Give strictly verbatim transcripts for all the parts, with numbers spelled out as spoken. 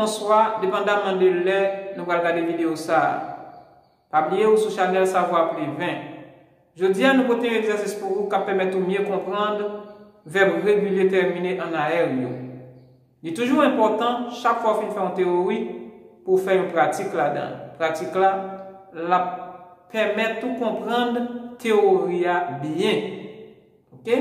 Bonswa, depandamman de lè nou pral gade videyo sa a. Pa bliye ou sou chanèl Savwa Pleven. Jodi a nou pote yon egzèsis pou ou k ap pèmèt ou mye konprann vèb regilye tèmine an A R yo. Li toujou enpòtan, chak fwa w fin fè yon teyori, pou w fè yon pratik ladan l. Pratik la, l ap pèmèt ou konprann teyori a byen. Oke?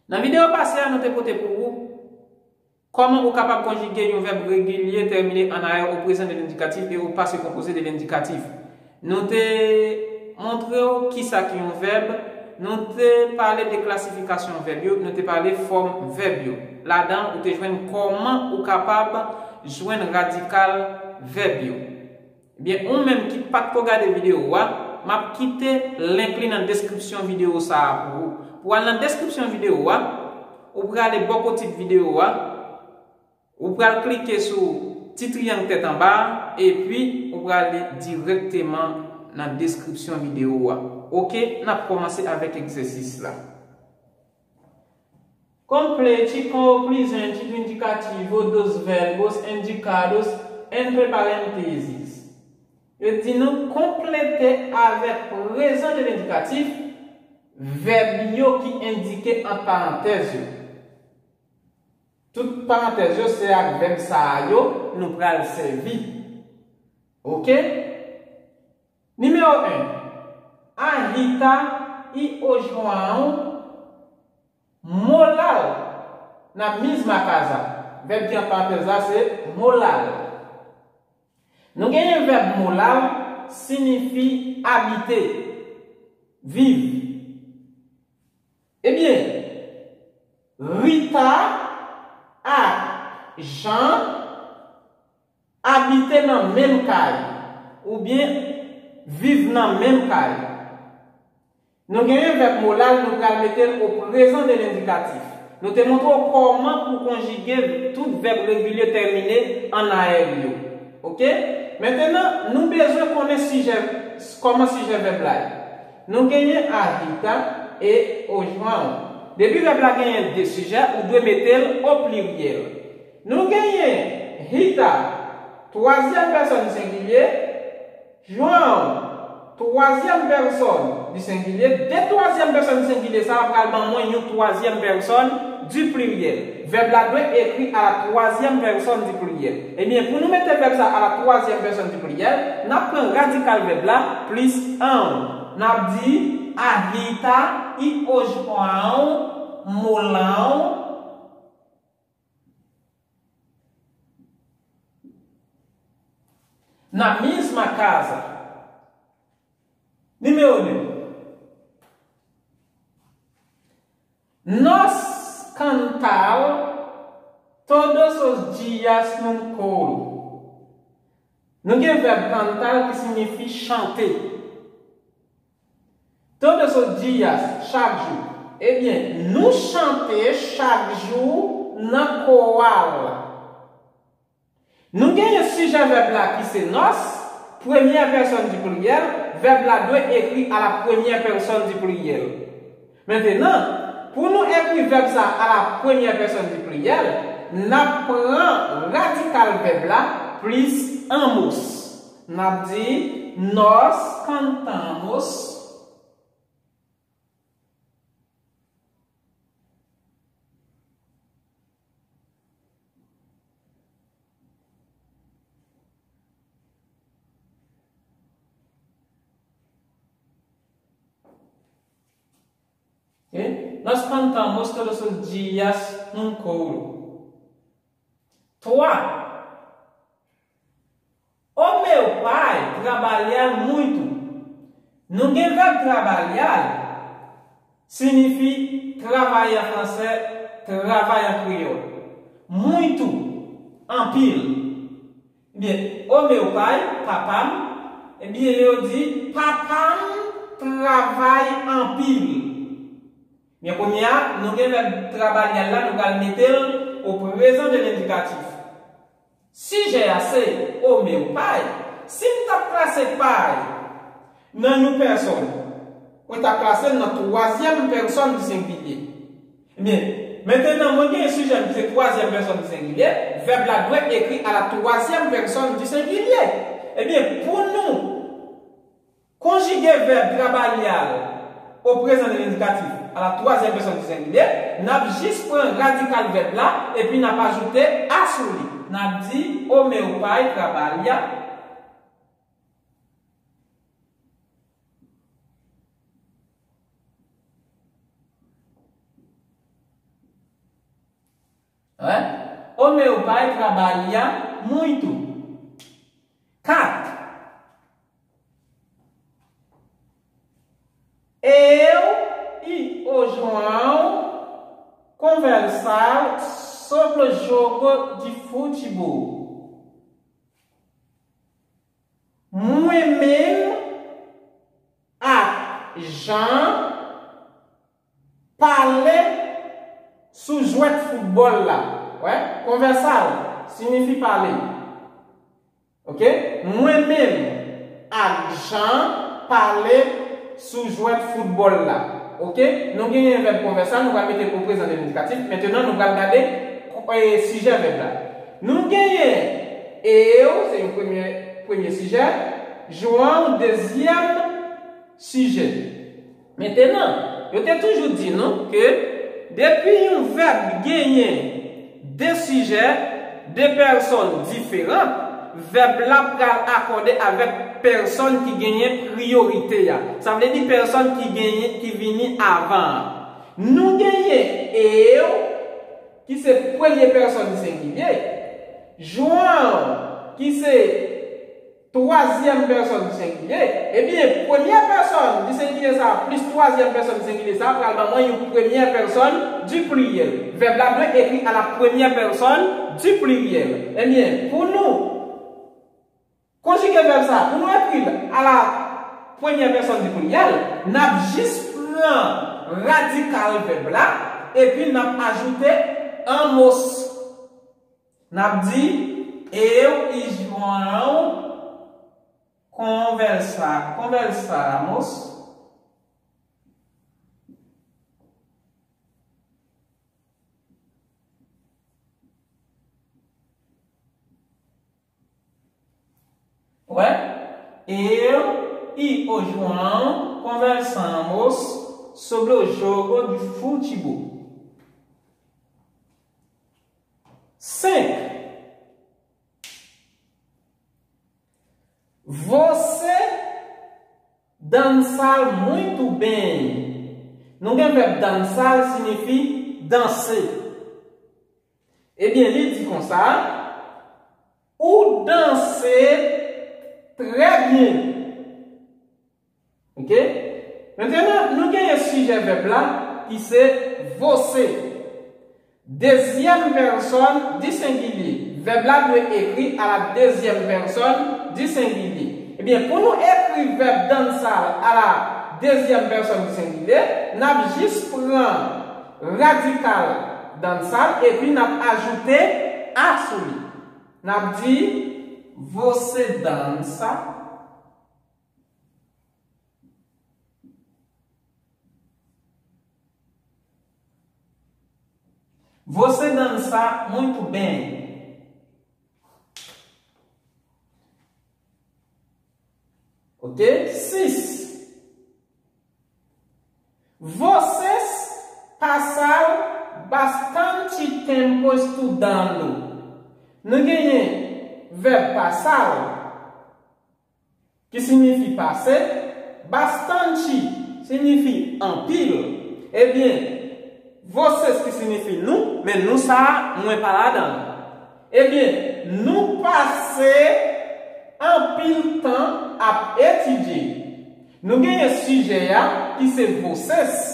Nan videyo pase a, nou te pote pou ou kòman ou kapab konjige yon vèb regilye tèmine an A R au présent de l'indicatif et au passé composé de l'indicatif. Nou te montre w kisa ki yon vèb, nou te pale de klasifikasyon vèb yo, nou te pale fòm vèb yo. Ladan, ou te jwenn kòman ou kapab jwenn radikal vèb yo. Ebyen, ou menm ki pa t ko gade videyo a, m ap kite link li nan deskripsyon videyo sa a pou ou. Pou al nan deskripsyon videyo a, ou prale bò kote videyo a, ou pral klike sou ti triyang tèt anba a, epi ou prale dirèkteman nan deskripsyon videyo a. Oke, n ap kòmanse avèk egzèsis la. Complete com o presente do indicativo dos verbos indicados entre parênteses. Yo di nou konplete avèk prezan de lendikatif vèb yo ki endike ant parantèz yo. Tout parantèz yo se ak vèb sa a yo nou pral sèvi. Oke? Nimewo en. A Rita e o João morar na mesma casa. Vèb ki ant parantèz la se morar. Nou genyen vèb morar siyifi abite, viv. Ebyen, Rita ak Jean abite nan menm kay, oubyen viv nan menm kay. Nou genyen vèb moral, nou pral mete l o prezan de lendikatif. Nou te montre w kòman pou konjige tout vèb regilye tèmine an A R yo. Oke? Mentenan, nou bezwen konnen sijè, kòman sijè vèb la ye. Nou genyen a Rita e o João. Depi vèb la genyen de sijè, ou dwe mete l o pliryèl. Nou genyen Rita, twazyèm pèsòn sengilye, João, twazyèm pèsòn di sengilye. De twazyèm pèsòn sengilye sa a pral ban mwen yon twazyèm pèsòn di pliryèl. Vèb la dwe ekri a la twazyèm pèsòn di pliryèl. Ebyen, pou nou mete vèb sa a la twazyèm pèsòn di pliryèl, n ap pran radikal vèb la plis an. N ap di, a Rita e o João moram na mesma casa. Nimewo de. Nós cantar todos os dias num coro. Nou gen vèb cantar ki siyifi chante. Todos os dias, chak jou. Ebyen, nou chante chak jou nan koral. Nou genyen sijè vèb la ki se nós, premyè pèsòn di pliryèl, vèb la dwe ekri a la premyè pèsòn di pliryèl. Mentenan, pou nou ekri vèb sa a la premyè pèsòn di pliryèl, n ap pran radikal vèb la plis an mos. N ap di, nós cantamos. Ok? Nós cantamos todos os dias num coro. Twa. O meu pai trabalha muito. Nou gen vèb trabalhar, siyifi travay an fransè, travay an kreyòl. Muito, anpil. Ebyen, o meu pai, papa m, ebyen, yo di, papa m travay anpil. Men kounye a, nou gen vèb trabalhar la, nou pral mete l o prezan de lendikatif. Sijè a se o meu pai. Si m t ap plase pai nan yon pèsòn, mwen t ap plase l nan twazyèm pèsòn di sengilye. Ebyen, Mentenan, mwen genyen sijè m ki se twazyèm pèsòn di sengilye, vèb la dwe ekri a la twazyèm pèsòn di sengilye. Ebyen, pou nou konjige vèb trabalhar o prezan de lendikatif a la twazyèm pèsòn di sengilye, n ap jis pran radikal vèb la epi n ap ajoute a sou li. N ap di, o meu pai trabalha. Ué? O meu pai trabalha muito. Kat. Eu e o João conversaram sobre o jogo de futebol. Mwen menm ak Jan pale sou jwèt foutbòl la. Wè, conversar siyifi pale. Oke? Mwen menm ak Jan pale sou jwèt foutbòl la. Oke? Nou genyen vèb conversar, nou pral mete o prezan de lendikatif. Mentenan, nou pral gade, e, sijè vèb la. Nou genyen eu, se yon premye, premye sijè, João, dezyèm sijè. Mentenan, yo te toujou di nou ke depi yon vèb genyen de sijè, de pèsòn diferan, vèb la pral akòde avèk pèsòn ki genyen priyorite a. Sa vle di pèsòn ki genyen, ki vini avan an. Nou genyen eu, ki se premye pèsòn di sengilye, João, ki se twazyèm pèsòn di sengilye, ebyen, premyè pèsòn di sengilye sa a plis twazyèm pèsòn di sengilye sa a pral ban mwen yon premyè pèsòn di pliryèl. Vèb la dwe ekri a la premyè pèsòn di pliryèl. Ebyen, pou nou konjige vèb sa a, pou nou ekri l a la premyè pèsòn di pliryèl, n ap jis pran radikal vèb la, epi n ap ajoute amos. N ap di, eu e João conversa, conversamos. Ué? Eu e o João conversamos sobre o jogo de futebol. Senk. Você dançar muito bem. Nou gen vèb dançar siyifi danse. Ebyen, li di konsa, ou danse trè byen. Oke? Mentenan, nou genyen sijè vèb la, ki se você. Dezyèm pèsòn di sengilye. Vèb la dwe ekri a la dezyèm pèsòn di sengilye. Ebyen, pou nou ekri vèb dançar a la dezyèm pèsòn di sengilye, n ap jis pran radikal dançar epi n ap ajoute a sou li. N ap di, você dança. Você dança muito bem. Ok? Sis. Vocês passaram bastante tempo estudando. Nou genyen vèb pasar, ki siyifi pase, bastante siyifi anpil. Ebyen, vocês ki siyifi nou, men nou sa a, mwen pa ladan l. Ebyen, nou pase anpil tan ap etidye. Nou genyen sijè a, ki se vocês.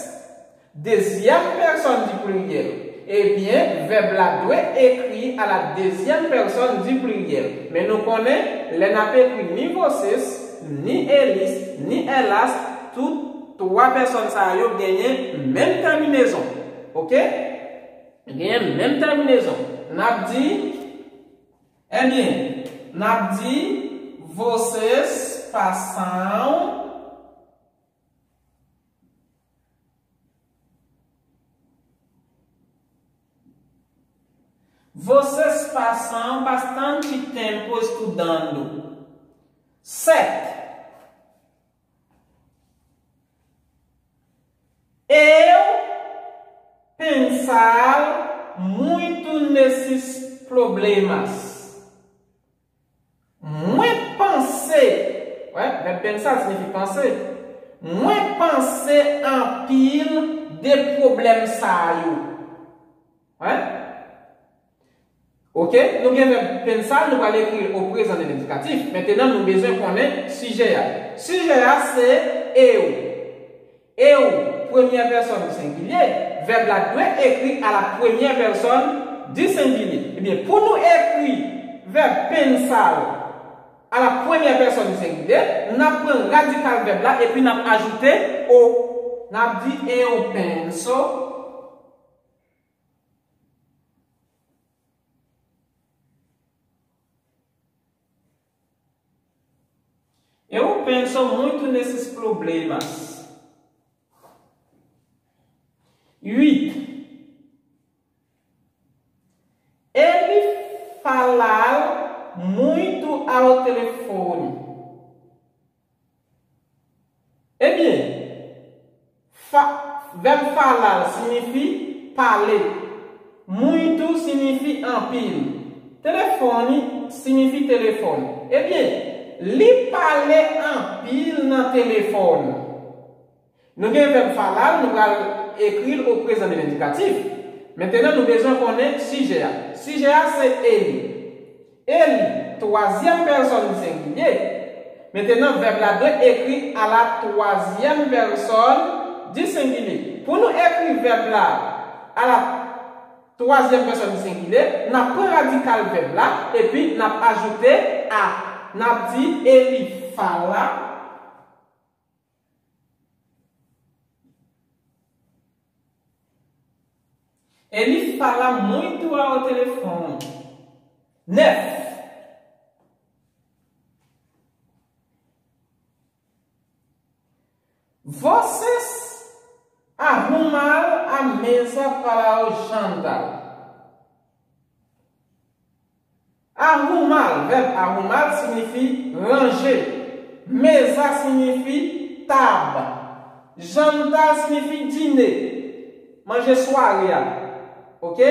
Dezyèm pèsòn di pliryèl. Ebyen, vèb la dwe ekri a la dezyèm pèsòn di pliryèl. Men nou konnen, lè n ap ekri ni vocês, ni eles, ni elas, tout twa pèsòn sa yo genyen menm tèminezon. Oke? Genyen menm tèminezon. N ap di, ebyen, n ap di, vocês passam Vocês passam bastante tempo estudando. Sete. Eu pensar muito nesses problemas. Mwen panse, wè, vèb pensar siyifi panse. Mwen panse anpil de pwoblèm sa yo. Wè? Oke, nou gen vèb pensar, nou pral ekri l o prezan de lendikatif. Mentenan, nou bezwen konnen sijè a. Sijè a se eu. Eu, premyè pèsòn di sengilye, vèb la dwe ekri a la premyè pèsòn di sengilye. Ebyen, pou nou ekri vèb pensar a la premyè pèsòn di sengilye, n ap pran radikal vèb la epi n ap ajoute o. N ap di eu penso. Eu penso muito nesses problemas. Oito. Ele fala muito ao telefone. Ebyen, fa, vèb falar siyifi pale. Muito siyifi anpil. Telefone siyifi telefòn. Ebyen, li pale anpil nan telefòn. Nou gen vèb falar, nou pral ekri l o prezan de lendikatif. Mentenan, nou bezwen konnen sijè a. Sijè a se ele. Ele, twazyèm pèsòn di sengilye. Mentenan, vèb la dwe ekri a la twazyèm pèsòn di sengilye. Pou nou ekri vèb la a la twazyèm pèsòn di sengilye, n ap pran radikal vèb la epi n ap ajoute a. N ap di ele fala. Ele fala muito ao telefone. Nèf. Vocês arrumar a mesa para o jantar. Arrumar, vèb arrumar siyifi ranje. Mesa siyifi tab. Jantar siyifi dine. Manje sware a. Oke?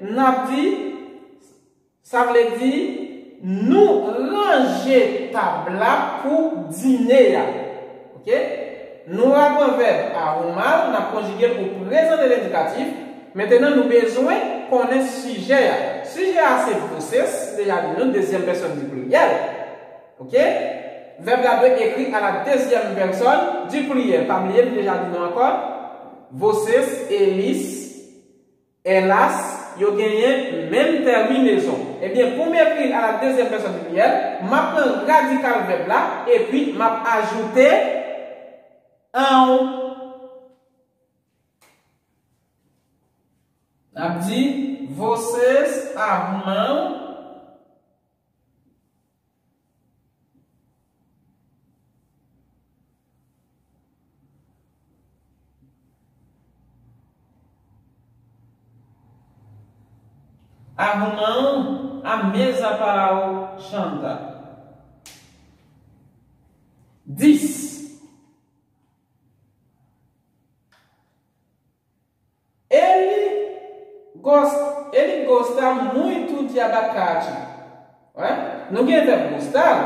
N ap di, sa vle di, nou ranje tab la pou dine a. Oke? Nou aprann vèb arrumar, n ap konjige l o prezan de lendikatif. Mentenan, nou bezwen konnen sijè a. Sijè a se vocês, deja di nou, dezyèm pèsòn di pliriyèl. Oke? Vèb la dwe ekri a la dezyèm pèsòn di pliriyèl. Pa bliye, m deja di nou ankò. Vocês, eles, elas, yo genyen menm tèminezon. Ebyen, pou m ekri l a la dezyèm pèsòn di pliriyèl, m ap pran radikal vèb la epi m ap ajoute ao. N ap di, vocês arrumam, arrumam a mesa para o jantar. Dis. Ele gos-, ele gosta muito de abacate. Wè? Nou gen vèb gostar,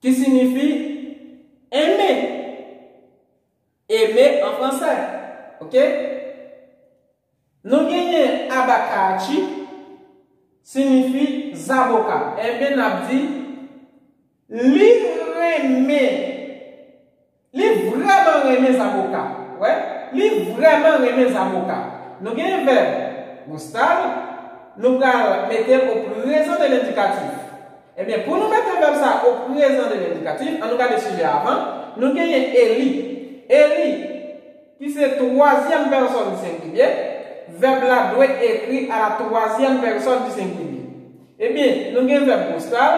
ki siyifi enmen. Aimer an fransè. Oke? Nou genyen abakati, siyifi zaboka. Enben, n ap di, li renmen, li vrèman renmen zaboka. Wè, li vrèman renmen zaboka. Nou genyen vèb gostar, nou pral mete l o prezan de lendikatif. Ebyen, pou nou mete vèb sa o prezan de lendikatif, ann nou gade sijè a avan. Nou genyen eli. Eli, ki se twazyèm pèsòn di sengilye, vèb la dwe ekri a la twazyèm pèsòn di sengilye. Ebyen, nou gen vèb gostar.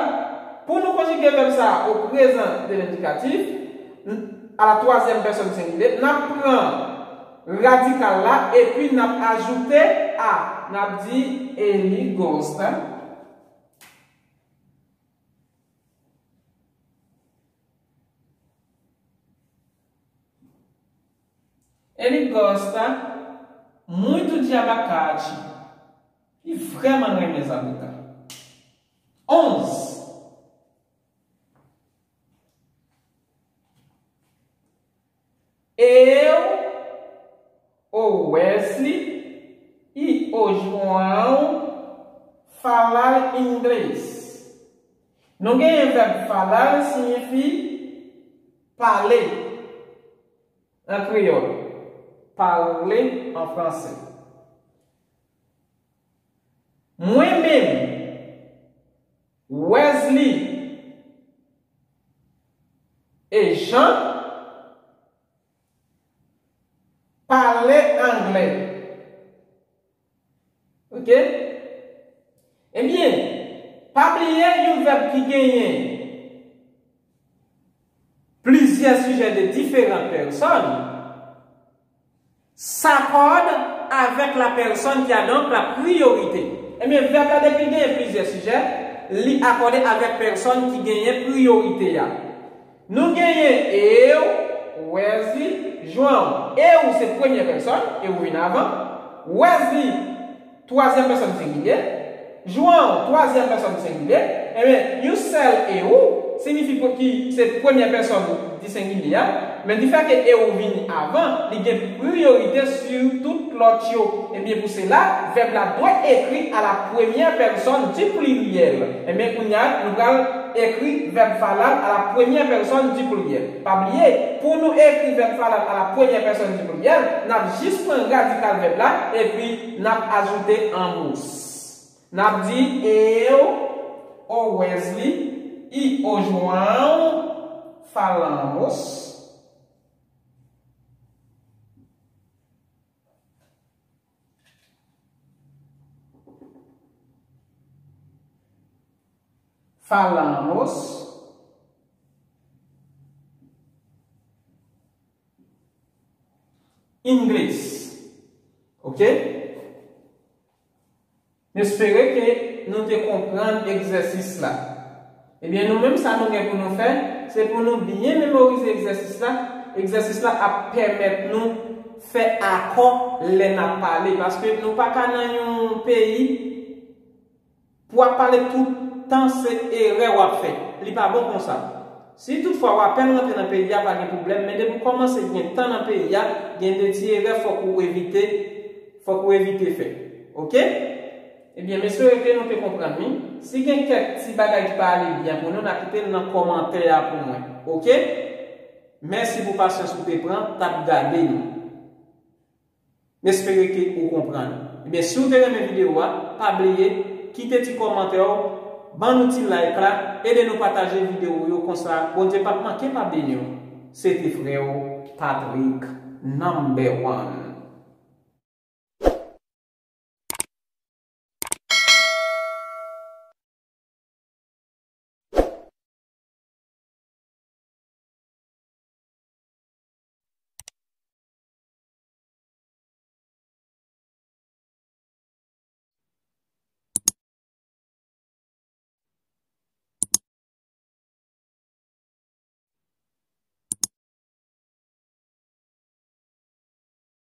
Pou nou konjige vèb sa a o prezan de lendikatif, n-, a la twazyèm pèsòn di sengilye, n ap pran radikal la, epi n ap ajoute a. N ap di Eli Ghost. Eli gosta muito de abacate. Li vrèman renmen zaboka. Onze. Eu ou Wesley e o João falar inglês. Nou genyen vèb falar siyifi pale an kreyòl, parler en français. Mwen menm, Wesley e Jean pale anglè. Ok? Ebyen, pa bliye yon vèb ki genyen plizyè sijè de diferan pèsòn s'accorde avec la personne qui a donc la priorité. Ebyen, vèb la depi genyen plizyè sijè, li akòde avèk pèsòn ki genyen priyorite a. Nou genyen eu, Wesley, João. Eu se premye pèsòn, eu vin avan. Wesley, twazyèm pèsòn sengilye. João, twazyèm pèsòn sengilye. Ebyen, yon sèl eu siyifi pou ki se premye pèsòn di sengilye a. Men difè ke eu vini avan, li gen priyorite sou tout lòt yo. Ebyen, pou sela, vèb la dwe ekri a la premyè pèsòn di pliryèl. Ebyen, kounye a, nou pral ekri vèb falar a la premyè pèsòn di pliryèl. Pa bliye, pou nou ekri vèb falar a la premyè pèsòn di pliryèl, n ap jis pran radikal vèb la, epi n ap ajoute ambos. N ap di eu ou Wesley e o João falamos. Falamos inglês. Ok? M espere ke nou te konprann egzèsis la. Ebyen, nou menm, sa nou gen pou nou fè, se pou nou byen memorize egzèsis la. Egzèsis la ap pèmèt nou fè akò lè n ap pale, paske nou pa ka nan yon peyi pou w ap pale tout tan se erè w ap fè. Li pa bon konsa. Si toutfwa w apèn rantre nan peyi a, pa gen pwoblèm, men depi w kòmanse gen tan nan peyi a, gen de ti erè fòk ou evite, fòk ou evite fè. Ok? Ebyen, m espere ke nou te konprann li. Si gen kèk ti bagay ki pa ale byen pou nou, n a kite l nan kòmantè a pou mwen. Ok? Mèsi pou pasyans ou te pran, t ap gade nou. M espere ke ou konprann. Ebyen, si w te renmen videyo a, pa bliye, kite ti kòmantè w, ban nou ti like la, ede nou pataje videyo yo konsa, Bondye p ap manke pa beni w. Se te frè w, Patrick, number one.